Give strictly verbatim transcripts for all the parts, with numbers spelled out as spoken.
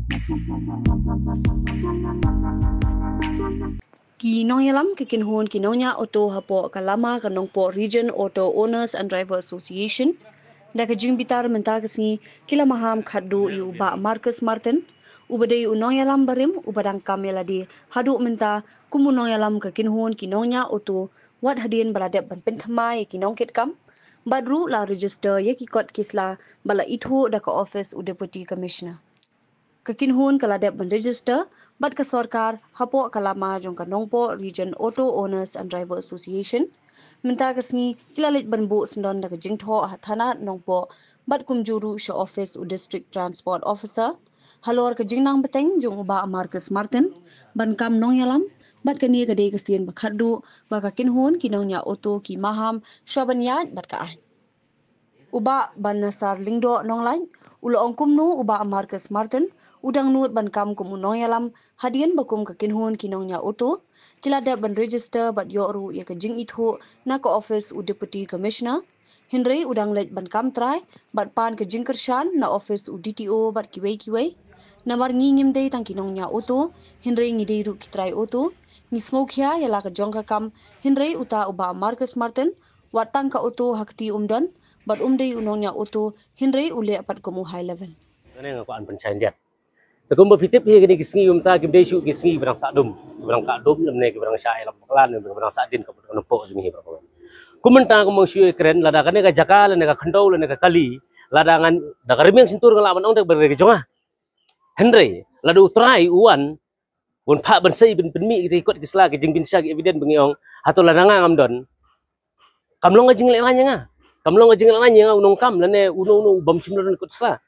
Ki nongïalam ka kynhun ki nongñiah auto hapoh ka lama ka Nongpoh Region Auto Owners and Driver Association, da ka jingbitar mynta ka sngi ki la maham khatduh ïa u Bah Marcus Martin, uba dei u nongïalam barim uba dang kam ïa lade haduh mynta kum u nongïalam ka kynhun ki nongñiah auto, wat hadien ba la dep ban pynthymmai ïa ki nongkitkam bad ruh la register ïa ki kot ki sla ba la ithuh da ka office u Deputy Commissioner. Ka kynhun ka la dep ban register bad ka sorkar hapoh ka lama jong ka Nongpoh Region Auto Owners and Driver Association. Mynta ka sngi ki la leit ban buh syndon da ka jingthoh ha thana Nongpoh bad kumjuh ruh sha office u District Transport Officer halor ka jingnang bteng jong u Bah Marcus Martin ban kam nongïalam, bad kane ka dei ka sien ba khatduh ba ka kynhun ki nongñiah auto ki maham shuwa ban ïaid bad ka aiñ. U Bah Banasar Lyngdoh Nonglait u la ong kumno u Bah Marcus Martin u dang nud ban kam kum u nongïalam hadien ba kum ka kynhun ki nongñiah auto ki la dep ban register bad ïoh ruh ïa ka jingithuh na ka office u Deputy Commissioner. Hynrei u dang leit ban kam trai bad pan ka jingkyrshan na office u D T O bad kiwei kiwei. Namar ngi ngim dei tang ki nongñiah auto, hynrei ngi dei ruh ki trai auto. Ngi sngewkhia ïa la ka jong ka kam, hynrei uta u Bah Marcus Martin, wat tang ka auto ha kti um don bad um dei u nongñiah auto, hynrei u leh pat kum u high level. Kane nga kwah ban pynshai ïa. Te kumba phi tip hi, kine ki sngi mynta kim dei shuh ki sngi ba dang sah dum, ba dang kah dum, lymne ki ba dang shah ïalam bakla, lymne ki ba dang sah dien ka Nongpoh jong ngi baroh. Kum mynta kum ong shuh ïa kren, lada kane ka jaka lane ka khyndew lane ka kali, lada ngan da ka rmiang shyntur nga lah ban ong da ka jong nga. Hynrei lada u trai u wan, un phah ban sei ban pynmih kita ki kot ki sla, ki jingpynshai, ki evidence ba ngi ong, hato lada nga ngam don, kam long ka jinglehrain ïa nga. Kam long ka jinglehrain ïa nga u nongkam lane uno uno u bym shym la don kot sla.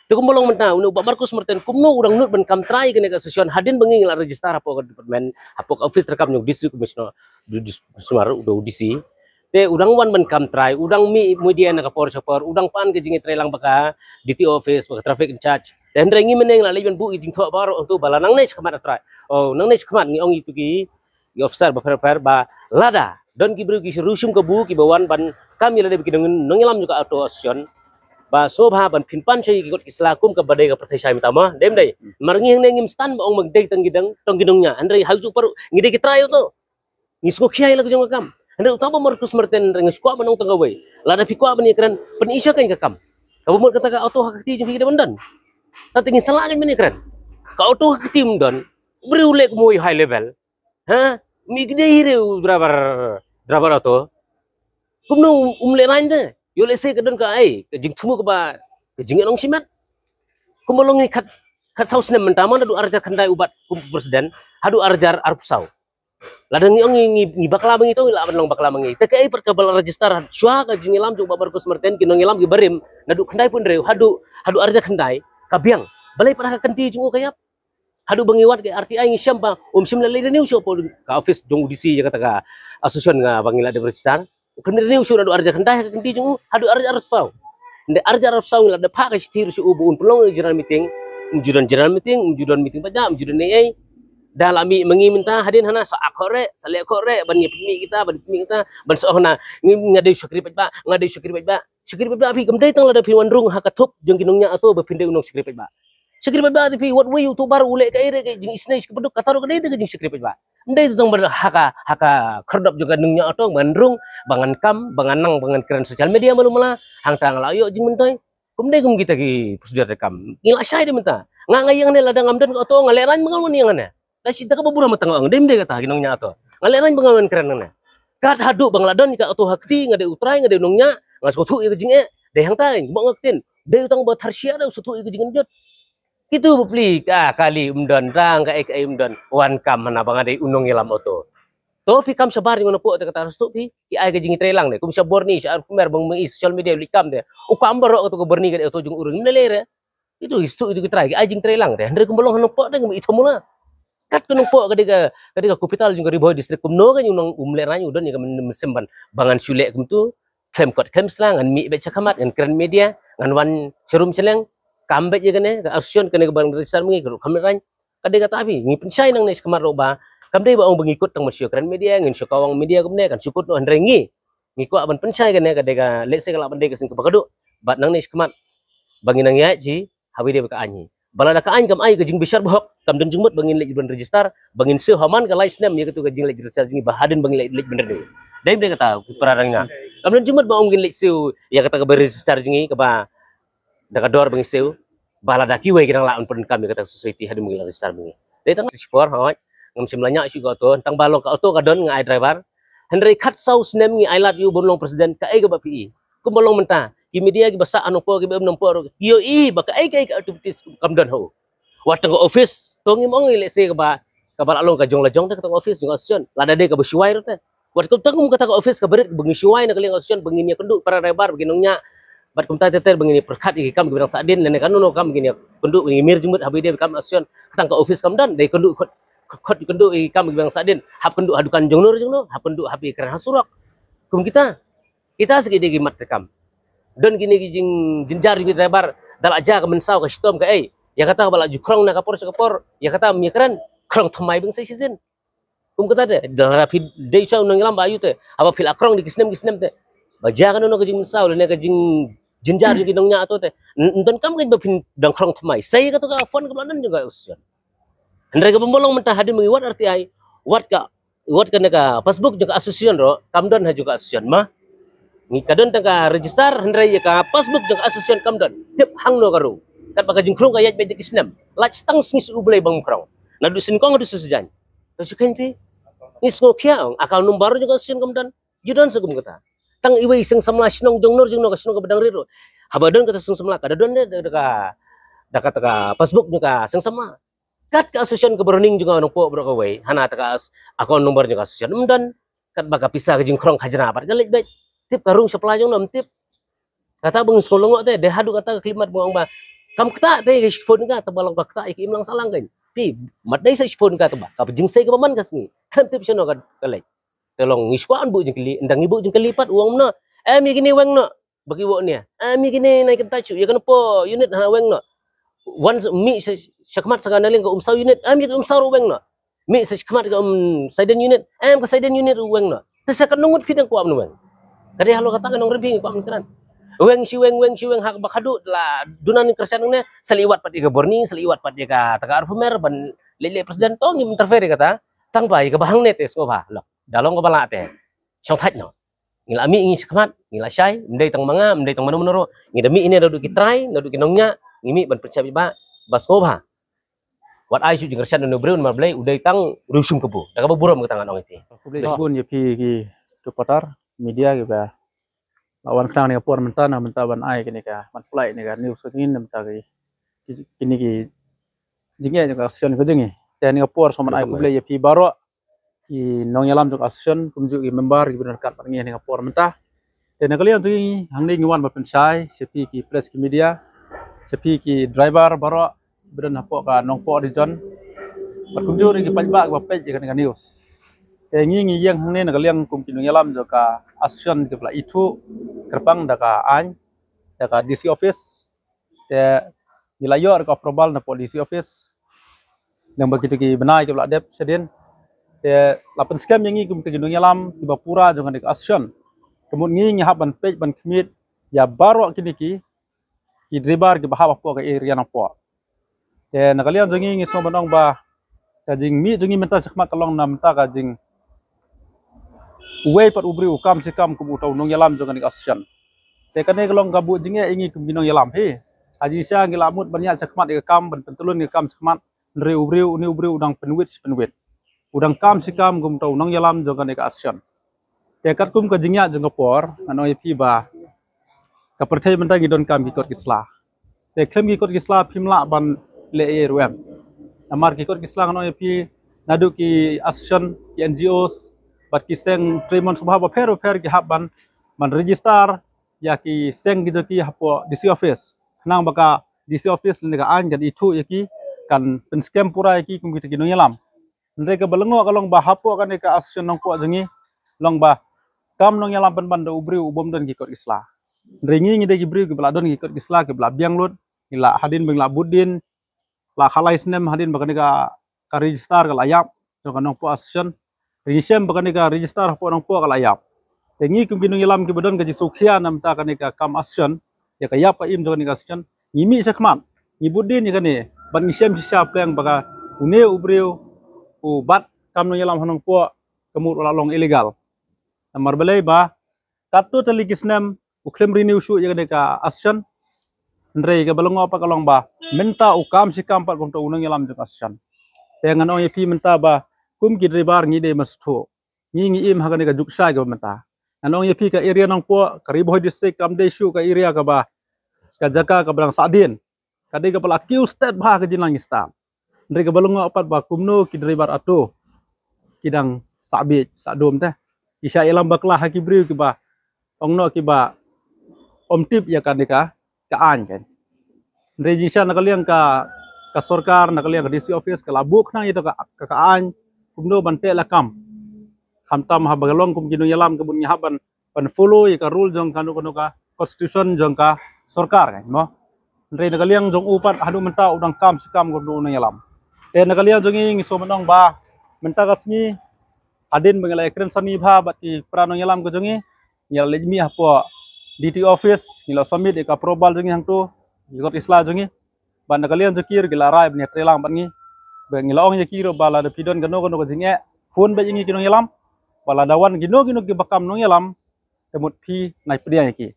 Te kumba long mynta une u Bah Marcus Martin, kumno u dang nud ban kam trai kane ka association hadien ba ngi la register hapoh ka department, hapoh ka office treikam jong u District Commissioner, du, dis, sumar u D C. Te u dang wan ban kam trai, u dang mih media na ka por sha por, u dang pan ka jingïatreilang bad ka D T O office, bad ka traffic in charge. Te hynrei ngi mynne ngi la leit ban buh ïa ki jingthoh baroh hangto ba la nangne shakhmat trai. Oh, nangne shakhmat ngi ong ïa kito ki, ïa ki officer bapher bapher ba lada don ki briew ki riew shim kabu kiba wan ban kam ïa lade ba ki nong, nongïalam jong ka auto association, ba sngewbha ban pynpan sha ki kot ki sla kum kaba dei ka pyrthei shai mynta mo, dei ym dei? Namar ngi hangne ngim sdang ba ong ba dei tang ki dang, tang ki nongñiah. Hynrei ha u juh paralok ngi dei ki trai auto. Ngi sngewkhia ïa la ka jong ka kam. Hynrei uta u Bah Marcus Martin hynrei nga shu kwah ban ong tang kawei. Lada phi kwah ban ïakren, pyni sha ka kam. Kaba mut kata ka auto ha ka kti jong phi ka dei ban don. Tang te ngin sa lah kein ban ïakren. Ka auto ha ka kti um don. U briew u leh kum u high level. Ha? Mih ki dei hi re u driver, driver auto. Kumno um, um lehrain te? Ïoh lehse ka don ka ai ka jingthmu kaba, ka jingïalang shimet. Kumba long ngi khat, khat saw snem mynta, man naduh arhajar khyndai u bat kum president haduh arhajar arphew saw. Lada ngi ong ngi, ngi, ngi bakla ma ngi to, ngi lah ban long bakla ma ngi. Te kaei pat kaba la register shuwa ka jingïalam jong u Bah Marcus Martin, ki nongïalam ki barim, naduh khyndaiphew hynriew haduh, haduh arhajar khyndai ka biang. Balei pat ha ka kynti jong u ka ïap? Haduh ba ngi wad ka R T I ngi shem ba um shym la leit renew shuh hapoh ka office jong u D C ïa kata ka association nga ba ngi la dep register. Um khlem renew shuh naduh arhajar khyndai ha ka kynti jong u haduh arhajar arphew saw. Hynrei arhajar arphew saw ngi la dep phah ka shithi ruh sha u ba un pynlong general meeting. Um ju don general meeting, um ju don meeting paidbah, um ju don ei ei. Da la mih ma ngi mynta hadien hana sa ak khot re, sa leh khot re, ban ïa pynmih kita, ban pynmih kita, ban sa ong hana ngi, nga dei shakri paidbah, nga dei shakri paidbah. Shakri paidbah phi kam dei tang lada phi wan rung ha ka thup jong ki nongñiah auto ba phin dei u nongshakri paidbah. Shakri paidbah te phi wat wei u tuber u leh kaei re ka jingisynei sha ka baduk, kata ruh ka dei te ka jingshakri paidbah. Ym dei te tang ba ha ka, ha ka khyrdop jong ka nongñiah auto ban rung, ba ngan kam, ba ngan nang, ba ngan kren social media malu mala, hangta nga la ïoh jingmyntoi. Kum dei kum kita ki procedure treikam. Ngi la shai de mynta. Nga nga ïeng ne lada ngam don ka auto nga lehraiñ ba ngan wan ïeng ne. Da shi da kaba burom tang ong, dei ym dei kata ki nongñiah auto. Nga lehraiñ ba nga wan kren nangne. Kat haduh ba nga la don ka auto ha kti, nga dei u trai, nga dei u nongñiah, nga sngewthuh ïa ka jingeh. Dei hangta, mo nga ktien. Dei u tang ba tharshia da u sngewthuh ïa ka jingeh jot. Kitu bapli ka kali um don, rang kaei kaei um don. Wan kam hana ba nga dei u nongïalam auto. To phi kam shabar jong nga na pok te kata sngewthuh phi. Ki ai ka jingtreilang de. Kum sha Borni, sha Arkumer, bang mei social media lik kam de. U kam baroh kata ka Borni ka dei auto jong u ring. Mene lere. Itu, itu, itu ki trai, ki ai jingtreilang te. Hynrei kumba long ha Nongpoh te ngam ithuh mula. Kat ka Nongpoh ka dei ka, ka dei ka capital jong ka Ri Bhoi District, kumno ka jong nong um lehraiñ u don ïa ka mynsiem ban ba ngan shu leh kumtu. Khlem kot khlem sla, ngan mih beit sha khmat, ngan kren media, ngan wan sharum shaleng. Kam beit ïa kane ka association, kane ka ban register ma ngi ka ruh kham lehraiñ. Ka dei kata phi, ngi pynshai nangne shakhmat ruh ba kam dei ba ong ba ngi kut tang ban shu kren media, ngin shu kawang media kumne, kan shu kut noh, hynrei ngi ngi kwah ban pynshai kane ka dei ka, lehse ka lah ban dei ka sien kaba khatduh. Bad nangne shakhmat ba ngi nang ïaid shi ha video ba ka aiñ hi. Ba lada ka aiñ kam ai ka jingbishar bahok, kam don jingmut ba ngin leit ban register, ba ngin siew ha man ka lai snem ïa katu ka jingleit register jong ngi ba hadien ba ngin leit, leit ban renew. Dei ym dei kata ki para rangbah. Kam don jingmut ba ong ngin leit siew ïa kata kaba register jong ngi kaba da ka dor ba ngi siew, ba lada kiwei ki nang lah ban pyndonkam ïa kata ka society hadien ba ngi la register ba ngi. Dei tang shi por, hooid, ngam shym la ñiah shuh ka auto, tang ba long ka auto ka don nga ai driver. Hynrei khatsaw snem ngi ai lad ïa u ban long president, kaei kaba phi i? Kumba long mynta, ki media kiba sah ha Nongpoh kiba em Nongpoh ruh ki ïohi ba kaei kaei ka activities kam don ha u. Wat tang ka office, to ngim ong i lehse kaba, kaba la long ka jong la jong te, ka tang ka office jong ka association, lada dei kaba shuwai ruh te. Wat ka tang kum kata ka office kaba rit ba ngi shuwai na ka liang ka association ba ngin ïakynduh para raibar ba ngin ong ñiah. Bad kumta ter ter ba ngin ïapyrkhat ïa ki kam kiba dang sahdien, lane kano kano kam ba ngin ïakynduh ba ngin mir jingmut haba ïadei bad ka kam association, ka tang ka office kam don, dei kynduh khot, khot, khot ïakynduh ïa ki kam kiba dang sahdien, hap kynduh ha dukan jongno jongno, hap kynduh ha pi kren ha surok. Kum kita, kita sa ki dei ki mat treikam. Don kine ki jing, jynjar jong ki driver, da la jia ka mynsaw ka shitom kaei, ïa kata ba la ju khrong na ka por sha ka por, ïa kata ym ïakren, khrong thymmai bynta shi sien. Kum kata te, da la phi dei sha u nongïalam ba ayu te, haba phi la khrong da ki snem ki snem te, ba jia kano kano ka jingmynsaw lane ka jing, jynjar jong ki nongñiah to te, n-, ym donkam kein ba phin dang khrong thymmai. Sa ïa kata ka fund kaba la don jong ka association. Hynrei kaba ym long mynta, hadien ba ngi wad R T I, wad ka, wad kane ka passbook jong ka association ruh kam don ha jong ka association, ma ngi, ka don tang ka register, hynrei ïa ka passbook jong ka association kam don. Tip hangno ka rung? Katba ka jingkhrong ka ïaid beit da ki snem, lait tang sngi shu U Blei ba ngim khrong. Naduh shyngkong haduh sha sujaiñ. To shu kheiñ phi. Ngi sngew khia, ong, account number jong ka association kam don. Ju don sa kum kata. Tang iwei i seng samla shnong jongno jongno, ka shnong kaba dang rit ruh, haba don kata seng samla ka da don de da ka, da kata ka passbook jong ka seng samla. Kat ka association kaba running jong ka Nongpoh baroh kawei, hana ta ka as-, account number jong ka association ym don. Katba ka pisa ka jingkhrong khajna pat ka leit beit. Tip ka rung shapla jongno, ym tip. Kata ba ngi sngew lyngngoh te, dei haduh kata ka khyllipmat ba nga ong ba kam ktah te ka shiphew tyngka, te ba long ka ktah ïa ka imlang sahlang kein. Phi, mat dei sa shiphew tyngka te ba, ka jingsei kaba man ka sngi, khlem tip shano ka, ka leit. Te long ngi shu kwah ban buh jingkylli, ynda ngi buh jingkylli pat u ong kumno? Em ïa kine weng noh ba ki woh nia. Em ïa kine nai kyntait shuh, ïa kane po unit ha weng noh. Wan mih sha, shakhmat sa ka na liang ka Umsaw unit, em ïa ka Umsaw ruh weng noh. Mih sa shakhmat ka Umsaiden unit, em ka Saiden unit ruh weng noh. Te sa katno ngut phi dang kwah ban weng? Ka dei halor kata ka nongrim phi ngi kwah ban kren. Weng shi weng, weng shi weng, ha kaba khadduh la duna ngi kyrshan ne, sa leit wad pat ïa ka Borni, sa leit wad pat ïa kata ka Arphew Mer ban leit leit president, to ngim interfere ïa kata. Tang ba ïa kaba hangne te sngewbha, lok, da long kaba lah te, shong thait noh. Ngi la mih ngi shakhmat, ngi la shai, ym dei tang ma nga, ym dei tang mano mano ruh. Ngi da mih ine naduh ki trai, naduh ki nongñiah, ngi mih ban pynshai paidbah ba sngewbha. Wat ai shuh jingkyrshan na u briew namar Blei u dei tang u riewshim kabu. Da kaba burom kata ngan ong ïa phi. Khublei shibun ïa phi ki reporter, media kiba la wan khnang ne ka por mynta, na mynta ban ai kane ka, ban pynlait ne ka news ka jong ngi na mynta ki, ki, kine ki jingeh jong ka association ka jong ngi. Te ne ka por sngewbha ban ai khublei ïa phi baroh ki nongïalam jong ka association, kumjuh ki member kiba don ryngkat bad ngi ha kane ka por mynta. Te na ka liang jong ngi hangne ngi wan ban pynshai sha phi ki press, ki media, sha phi ki driver baroh ba don hapoh ka Nongpoh region, bad kumjuh ruh ki paidbah kiba peit ïa kane ka news. Te ngi, ngi ïeng hangne na ka liang kum ki nongïalam jong ka association kiba la ithuh kyrpang da ka aiñ, da ka D C office. Te ngi la ïoh ruh ka approval napoh D C office lyngba kito ki bnai kiba la dep shadien. Te la pynskhem ïa ngi kum kita ki nongïalam kiba pura jong kane ka association. Ka mut ngi, ngi hap ban peit ban khmih ïa baroh kine ki, ki driver kiba hap hapoh ka area Nongpoh. Te na ka liang jong ngi, ngi sngew ban ong ba ka jingmih jong ngi mynta shakhmat ka long na bynta ka jing, uwei pat u briew u kam shi kam kum uta u nongïalam jong kane ka association. Te kane ka long ka buh jingeh ïa ngi kum ki nongïalam hi. Ha jingshisha ngi la mut ban ïaid shakhmat ïa ka kam, ban pyntlun ïa ka kam shakhmat, hynrei u briew, une u briew u dang pynwit shi pynwit. U dang kam shi kam kum uta u nongïalam jong kane ka association. Te katkum ka jingïaid jong ka por, ngan ong ïa phi ba ka pyrthei mynta ngi donkam ki kot ki sla. Te khlem ki kot ki sla phim lah ban leh ei ei ruh em. Namar ki kot ki sla, ngan ong ïa phi, naduh ki association, ki N G Os, bad ki seng trei mon sngewbha bapher bapher ki hap ban, ban register ïa ki seng ki jong ki hapoh D C office. Khnang ba ka D C office lane ka aiñ kan ithuh ïa ki, kan pynskhem pura ïa ki kum kita ki nongïalam. Hynrei kaba lyngngoh ka long ba hapoh kane ka association Nongpoh jong ngi, long ba kam nongïalam pynban da u briew u bym don ki kot ki sla. Hynrei ngi, ngi dei ki briew kiba la don ki kot ki sla, kiba la biang lut, ngi la hadien ba ngi la bud dien, la khalai snem hadien ba kane ka, ka register ka la ïap jong ka Nongpoh association. Hynrei ngi shem ba kane ka register hapoh Nongpoh ka la ïap. Te ngi kum ki nongïalam kiba don ka jingsngewkhia na bynta kane ka kam association, ïa ka ïap ka im jong kane ka association, ngi mih shakhmat, ngi bud dien ïa kane, Ban ngi shem shisha pleng ba ka une u briew u bat kam nongïalam ha Nongpoh ka mut u la long illegal. Namar balei ba katto tylli ki snem u khlem renew shuh ïa kane ka association. Hynrei kaba long pat ka long ba mynta u kam shi kam pat kum uto u nongïalam jong ka association. Te ngan ong ïa phi mynta ba kum ki driver ngi dei ban sngewthuh. Ngi ngi im ha kane ka juk shai kaba mynta. Ngan ong ïa phi ka area Nongpoh, ka Ri Bhoi district kam dei shuh ka area kaba, ka jaka kaba dang sahdien. Ka dei kaba la kiew stet bha ka jinglong ngi stad. Hynrei kaba long pat ba kumno ki driver auto ki dang sah bieit sah dum te. Ki shah ïalam bakla ha ki briew kiba ong noh kiba ym tip ïa kane ka, ka aiñ kan. Hynrei jingshisha na ka liang ka, ka sorkar, na ka liang ka D C office ka la buh khnang ïa ka, ka, ka aiñ kumno ban teh lakam. Khamtam haba ka long kum ki nongïalam ka bun ngi hap ban, ban follow ïa ka rule jong kano kano ka constitution jong ka sorkar kan mo. Hynrei na ka liang jong u pat haduh mynta u dang kam shi kam kum uto u nongïalam. Te na ka liang jong ngi ngi sngewbha ban ong ba mynta ka sngi hadien ba ngi la ïakren sani bha bad ki para nongïalam ka jong ngi, ngi la leit mih hapoh D T office, ngi la submit ïa ka profile jong ngi hangto, ïa ka kot ki sla jong ngi. Bad na ka liang jong ki ruh ki la rai ban ïatreilang bad ngi. Ba ngi la ong ïa ki ruh ba lada phi don kano kano ka jingeh, phone beit ïa ngi ki nongïalam. Ba lada wan kino kino kiba kam nongïalam, te mut phi nai pdiang ïa ki.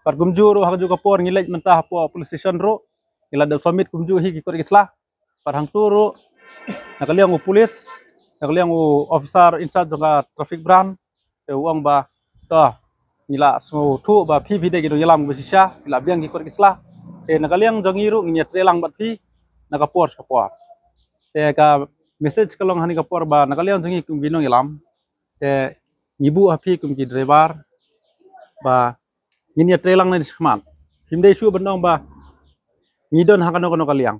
Bad kumjuh ruh ha kajuh ka por ngi leit mynta hapoh police station ruh, ngi la dep submit kumjuh hi ki kot ki sla. Bad hangto ruh na ka liang u police, na ka liang u officer in charge jong ka traffic branch, te u ong ba to ngi la sngewthuh ba phi phi dei ki nongïalam ba shisha, phi la biang ki kot ki sla. Te na ka liang jong ngi ruh ngin ïatreilang bad phi na ka por sha ka por. Te ka message ka long ha kane ka por ba na ka liang jong ngi kum ki nongïalam, te ngi buh ha phi kum ki driver ba ngin ïatreilang na shakhmat. Phim dei shuh ban ong ba ngi don ha kano kano ka liang.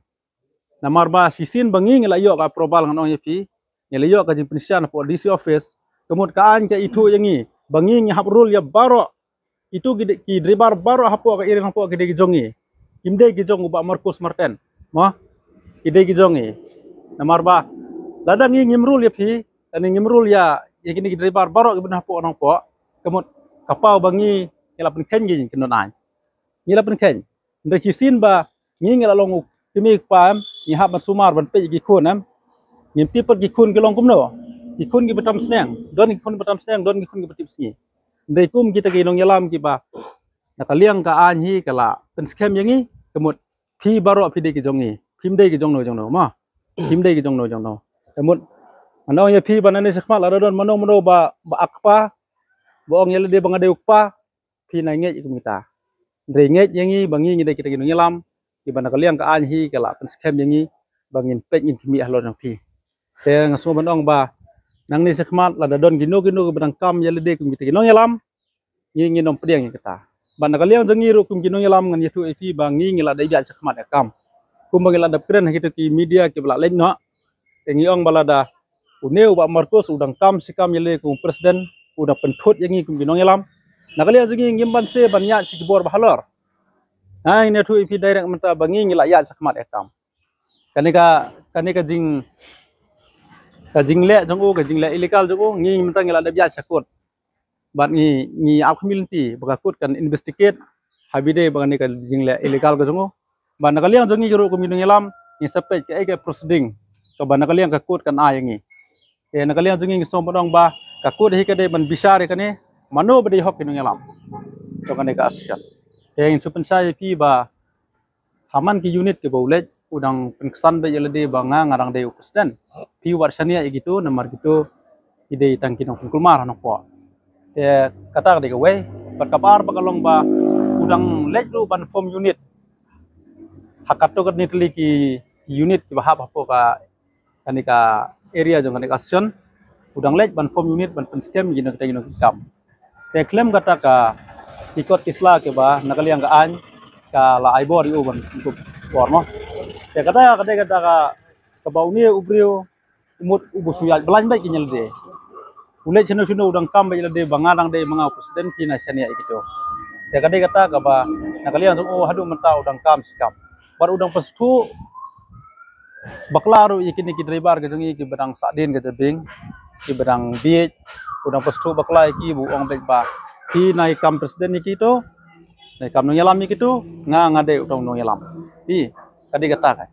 Namar ba shisien ba ngi ngi la ïoh ka profile ngan ong ïa phi, ngi la ïoh ka jingpynshisha napoh D C office, ka mut ka aiñ ka ithuh ïa ngi ba ngi ngi hap rule ïa baroh. Itu ki, ki driver baroh hapoh ka area hapoh ki dei ki jong ngi. Kim dei ki jong u Bah Marcus Martin. Mo? Ki dei ki jong ngi. Namar ba lada ngi ngim rule ïa phi, lada ngim rule ïa, ïa kine ki driver baroh kiba don hapoh Nongpoh, ka mut ka paw ba ngi ngi la pynkheiñ ki jingkynnoh aiñ. Ngi la pynkheiñ. Hynrei shisien ba ngi ngi la long u kmie kpa em, ngi hap ban sumar ban peit ïa ki khun em. Ngim tip pat ki khun ki long kumno. Ki khun kiba tam sneng, don ki khun kiba tam sneng, don ki khun kiba tip sngi. Hynrei kum kita ki nongïalam kiba na ka liang ka aiñ hi ka la pynskhem ïa ngi, ka mut phi baroh phi dei ki jong ngi. Phim dei ki jongno jongno mo. Phim dei ki jongno jongno. Ka mut ngan ong ïa phi ba nangne shakhmat lada don mano mano ba, ba akpa, ba ong ïa lade ba nga dei u kpa, phi nai ngeit ïa kum kita. Hynrei ngeit ïa ngi ba ngi ngi dei kita ki nongïalam kiba na ka liang ka aiñ hi ka la pynskhem ïa ngi ba ngin peit ngin khmih halor jong phi. Te nga sngewbha ban ong ba nangne shakhmat lada don kino kino kiba dang kam ïa lade kum kita ki nongïalam, ngi ngin ym pdiang ïa kita. Bad na ka liang jong ngi ruh kum ki nongïalam ngan ïathuh ïa phi ba ngi ngi la dep ïaid shakhmat ïa ka kam. Kumba ngi la dep kren ha kito ki media kiba la leit noh, te ngi ong ba lada une u Bah Marcus u dang kam shi kam ïa lade kum president, u dang pynthut ïa ngi kum ki nongïalam. Na ka liang jong ngi ngim banse ban ïaid sha ki bor ba halor. Ngi ïathuh ïa phi direct mynta ba ngi ngi la ïaid shakhmat ïa ka kam. Kane ka, kane ka jing, ka jingleh jong u, ka jingleh illegal jong u, ngi mynta ngi la dep ïaid sha court. Bad ngi, ngi ap khmih lynti ba ka court kan investigate ha bynta ba kane ka jingleh illegal ka jong u. Bad na ka liang jong ngi ruh kum ki nongïalam, ngi sa peit kaei ka proceeding kaba na ka liang ka court kan ai ïa ngi. Te na ka liang jong ngi ngi sngewbha ban ong ba ka court hi ka dei ban bishar ïa kane, mano ba dei hok ki nongïalam jong kane ka association. Te ngi shu pynshai ïa phi ba ha man ki unit kiba u leit u dang pynksan beit ïa lade ba nga nga dang dei u president. Phi wat shaniah ïa kito namar kito ki dei tang ki nongpynkulmar ha Nongpoh. Te kata ka dei kawei, bad kaba ar ba ka long ba u dang leit ruh ban form unit ha kato katne tylli ki unit kiba hap hapoh ka kane ka area jong kane ka association, u dang leit ban form unit ban pynskhem ïa kino kita kino ki kam. Te khlem kata ka ki kot ki sla kiba na ka liang ka aiñ ka la ai bor ïa u ban pynkup bor mo. Te kata ka dei kata ka kaba une u briew u mut u ba shu ïaid blan beit ki ïa lade. U leit shano shano u dang kam beit ïa lade ba nga dang dei ma nga u president, phi nai shaniah ïa kito. Te ka dei kata kaba na ka liang jong u haduh mynta u dang kam shi kam. Bad u dang pynsngewthuh bakla ruh ïa kine ki driver ka jong ngi kiba dang sahdien ka jabieng, kiba dang bieit, u dang pynsngewthuh bakla ïa ki ba u ong beit ba phi nai kam president ïa kito, nai kam nongïalam ïa kito, nga nga dei uta u nongïalam. Phi, ka dei kata ka.